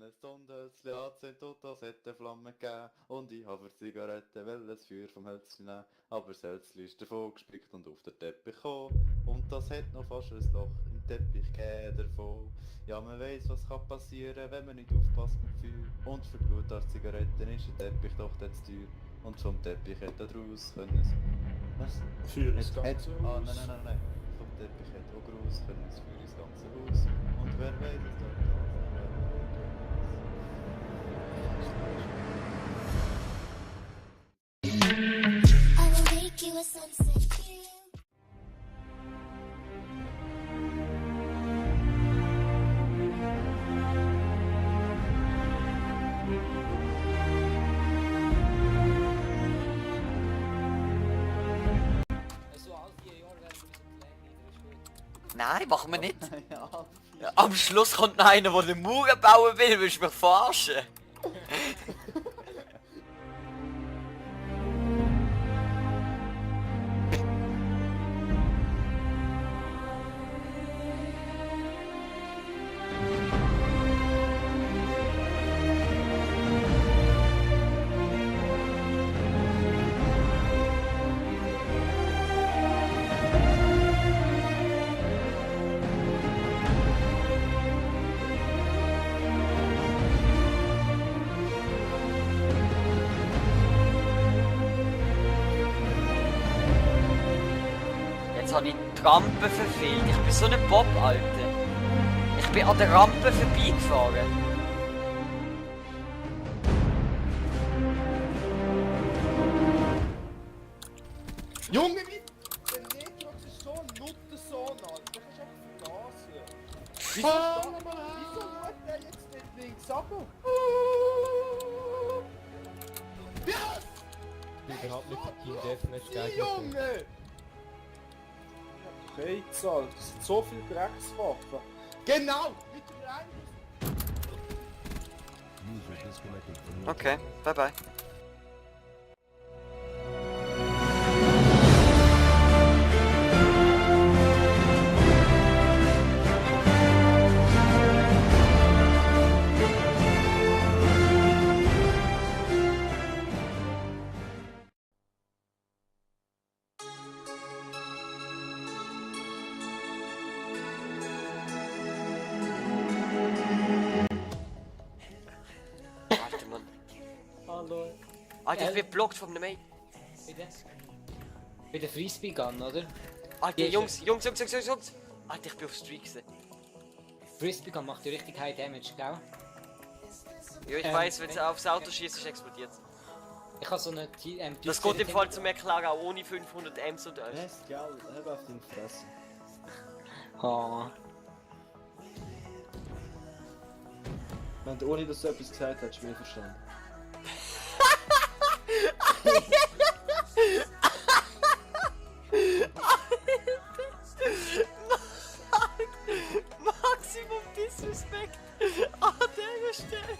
ein Sonnenhölzchen angezündet und das hat eine Flamme gegeben. Und ich habe für Zigaretten das Feuer vom Hölzchen nehmen. Aber das Hölzchen ist davon gespickt und auf den Teppich gekommen. Und das hat noch fast ein Loch im Teppich gegeben davon. Ja, man weiss, was kann passieren, wenn man nicht aufpasst mit Feuer. Und für die Zigaretten ist der Teppich doch jetzt teuer. Und vom Teppich hätte er draus können. Was? Für das ganze Ah, Haus. nein. Vom Teppich hätte auch groß können das Feuer ins ganze Haus. Und wer weiß es dort I will make you a sunset view. So alle 4 Jahre werden wir so Pläne, das ist gut. Nein, machen wir nicht. Ja, Am Schluss kommt noch einer, der den Mauer bauen will, willst du mich verarschen? Jetzt habe ich die Rampe verfehlt. Ich bin so ein Bob, Alter. Ich bin an der Rampe vorbeigefahren. Junge, der Netrox ist so ein Nuttensohn, Alter. Du kannst einfach vergasen. Wieso schaut der jetzt nicht links ab? Was? Überhaupt nicht für Team Deathmatch geeignet. Junge! Okay, Alter. Das sind so viele Dreckswaffen. Genau! Mit rein! Okay, bye bye. Warte, Mann. Hallo. Alter, ich bin blockt von einem Mate. Bitte? Bei der Frisbee Gun, oder? Alter, Jungs. Alter, ich bin auf Streak gewesen. Frisbee Gun macht ja richtig High Damage, gell? Ja, ich weiss, wenn es aufs Auto schießt, ist explodiert. Ich habe so eine Das geht im Fall zum Erklären auch ohne 500 Ms und alles. Rest, gell, hab auf den Fresse. Oh. Und ohne dass du etwas gesagt hast, mir verstanden. Maximum Disrespect an dieser Stelle.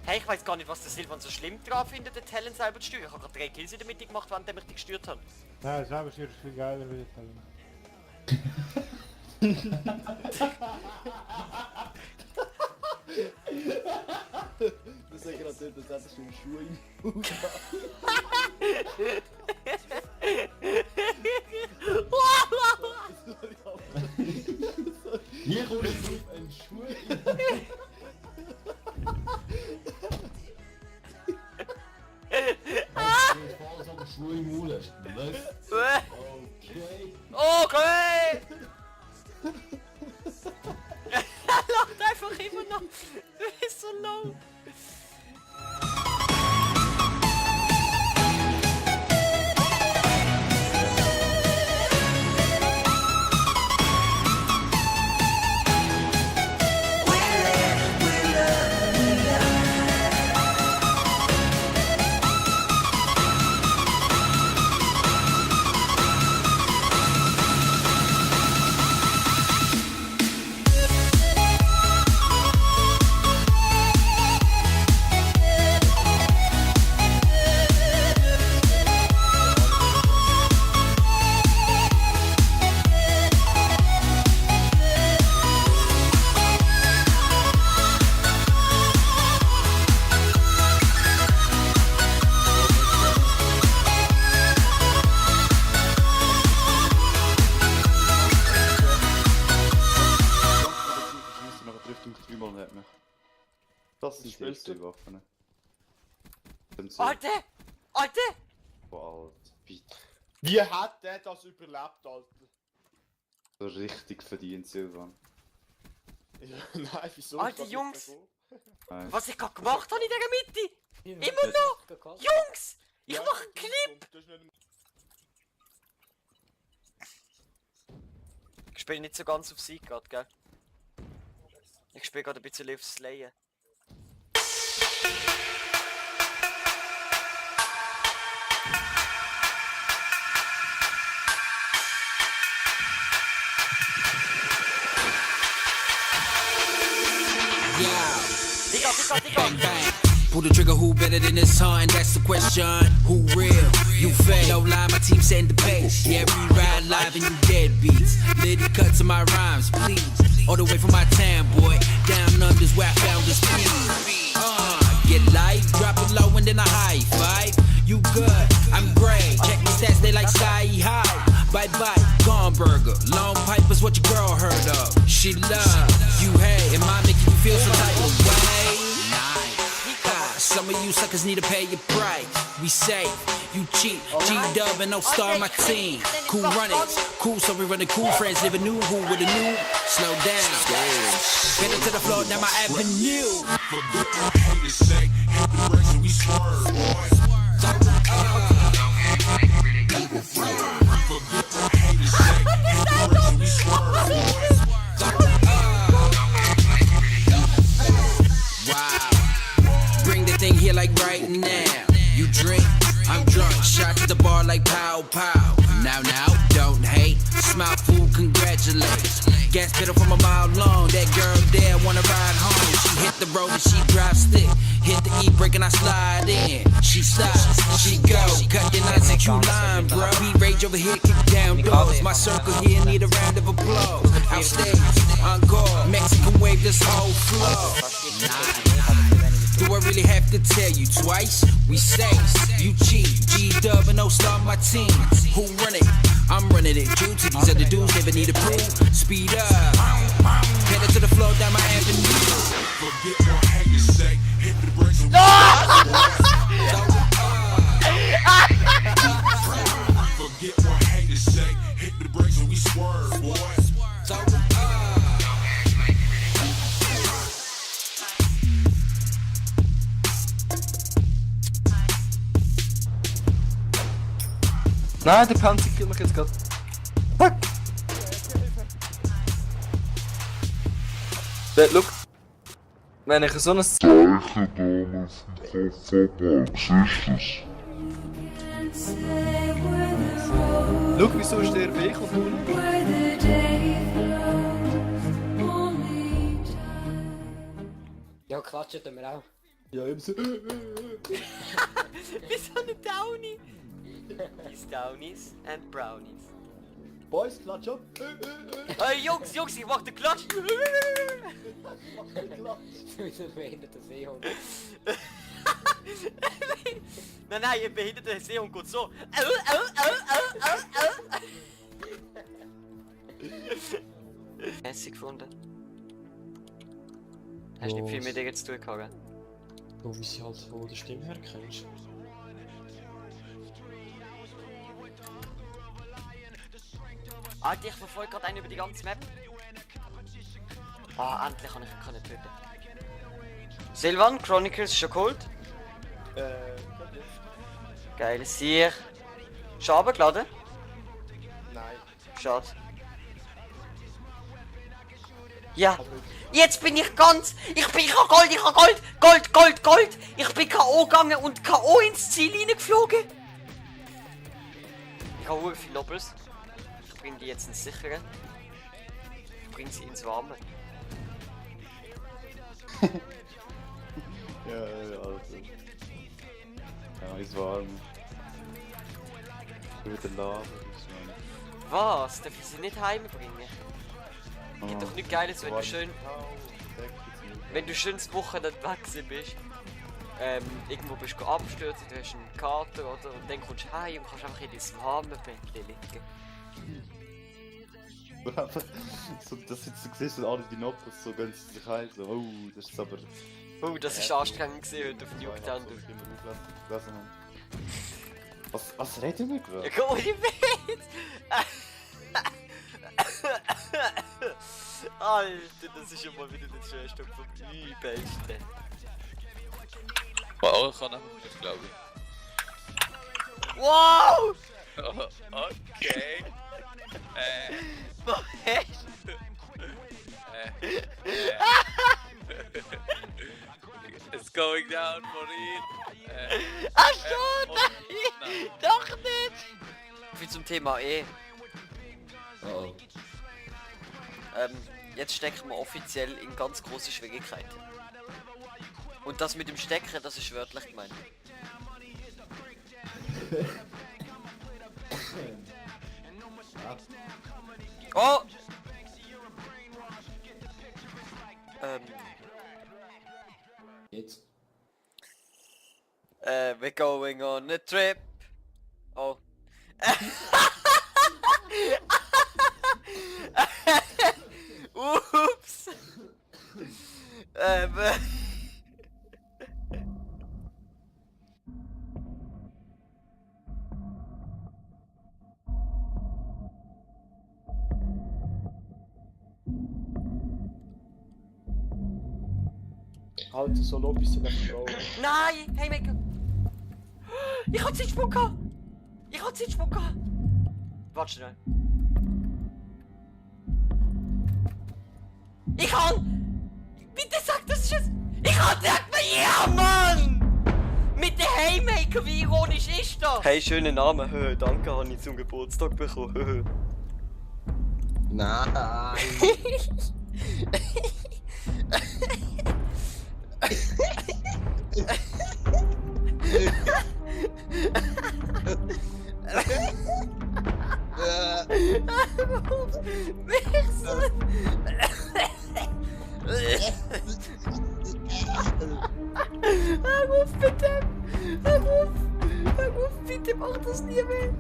Hey, ich weiß gar nicht, was der Silvan so schlimm daran findet, den Talon selber zu steuern. Ich habe gerade 3 Kills in der Mitte gemacht, während ich dich gesteuert habe. Ja, das habe ich ist viel geiler wie Talent. Du sagst gerade nicht, das hättest du im Schuh im Mund. Hier kommt ein Schuh im Mund. Schuhe im Mund. Was? Okay. Okay! Er lacht einfach immer noch. Du bist so low. Das sind die spielst zwei du? Waffen. Sind so... Alter! Alter! Oh, Alter, bitte. Wie hat der das überlebt, Alter? So richtig verdient, Silvan. Ja, nein, wieso? Alter, Ich kann Jungs! nicht mehr Nein. Was ich gerade gemacht habe in dieser Mitte! Immer noch? Gekostet. Jungs! Ich Ja, mache einen das Clip! ist nicht- Ich spiele nicht so ganz auf Sieg gerade, gell? Ich spiele gerade ein bisschen auf Slayen. Digga! Pull the trigger, who better than this hunt? That's the question. Who real? You fake. No lie, my team setting the pace. Yeah, we ride live and you deadbeats. Little cuts of my rhymes, please. All the way from my town, boy. Down under's where I found this speed. Get light, drop it low and then a high five. You good? I'm great. Check my stats, they like sky high. Bye bye, gone burger. Long pipe is what your girl heard of. She loves you, hey. Am I making you feel some type of way? Some of you suckers need to pay your price. We safe, you cheat. G-Dub and no star my team. Cool runnings, cool so we running cool friends. Never knew who with a new. Slow down. Get into the floor down my avenue. Thing here like right now. You drink, I'm drunk. Shots at the bar like pow pow. Now, don't hate. Smile fool, congratulate. Gas pedal from a mile long. That girl there wanna ride home. She hit the road and she drive stick. Hit the E-brake and I slide in. She stops, she go. Cut the nuts at you line, bro. We rage over here, kick down doors. My circle here need a round of applause. Outstage, encore. Mexican wave this whole flow. Do I really have to tell you twice? We say you cheat. G-Dub and no star my team. Who run it? I'm running it. Due to these other dudes, never need a proof. Speed up. Headed to the floor down my avenue. Forget what I had to say. Hit the brakes and forget what I had to say. Hit the brakes and we swerve, boy. Nein, der Panzer killt mich jetzt gerade. Fuck! Look! Wenn ich so ein Zeichen damals im Kopf habe, was ist das? Schau, wieso ist der Weg auf Ja, klatschen tun wir auch. Ja, eben so. Wieso eine Downy? These Downies and Brownies. Boys, klatsch ab! Hey Jungs, ich mach den Klatsch! So wie so ein behinderter Seehund. Nein, ein behinderter Seehund geht so. Hässig gefunden. Hast nicht viel mit dir zu tun gehabt, gell? So wie sie halt von der Stimme her kennst. Alter, ich verfolge gerade einen über die ganze Map. Ah, endlich kann ich ihn können töten. Silvan, Chronicles ist schon geholt. Geil, Sieg. Schon runtergeladen? Nein. Schade. Ja. Jetzt bin ich ganz... Ich hab Gold! Ich bin K.O. gegangen und K.O. ins Ziel reingeflogen. Ich habe viele Lobels. Ich bringe die jetzt ins Sichere. Ich bringe sie ins Warme. Ja, Alter. Ja, ist warm. Wieder Lava. Was? Darf ich sie nicht heimbringen? Gibt doch nichts Geiles, wenn du schön... Wenn du schön die Woche dort weg bist. Irgendwo bist du abstürzen, du hast einen Kater oder und dann kommst du heim und kannst einfach in deinem Warmenbett liegen. So, das jetzt so siehst du alle die Noppers, so gehen sie sich heim, so, oh, das ist aber Oh, das ist anstrengend gewesen heute auf Nuketown. Was reden wir gerade? Ja, komm, ich weiß! Alter, das ist ja mal wieder der schönste vom Übelsten. Wow, ich kann einfach nicht glauben. Wow! Okay. Was hast It's going down for real. Ach so, nein! Doch nicht! Viel zum Thema Oh. Jetzt stecken wir offiziell in ganz große Schwierigkeiten. Und das mit dem Stecken, das ist wörtlich gemeint. Oh! Jetzt. We're going on a trip. Oh. Oops. Halt so low bis zu der Frau. Nein! Hey, Maker! Ich hab Zeitsprung gehabt! Ich hab Zeitsprung gehabt! Warte schnell. Ich kann! Bitte sag, das ist es! Ich kann direkt mal ja, Mann! Mit dem Haymaker, wie ironisch ist das? Hey, schönen Namen. Danke, habe ich zum Geburtstag bekommen. Nein. Hör auf, bitte! Hör auf! Hör auf, bitte, mach das nie mehr!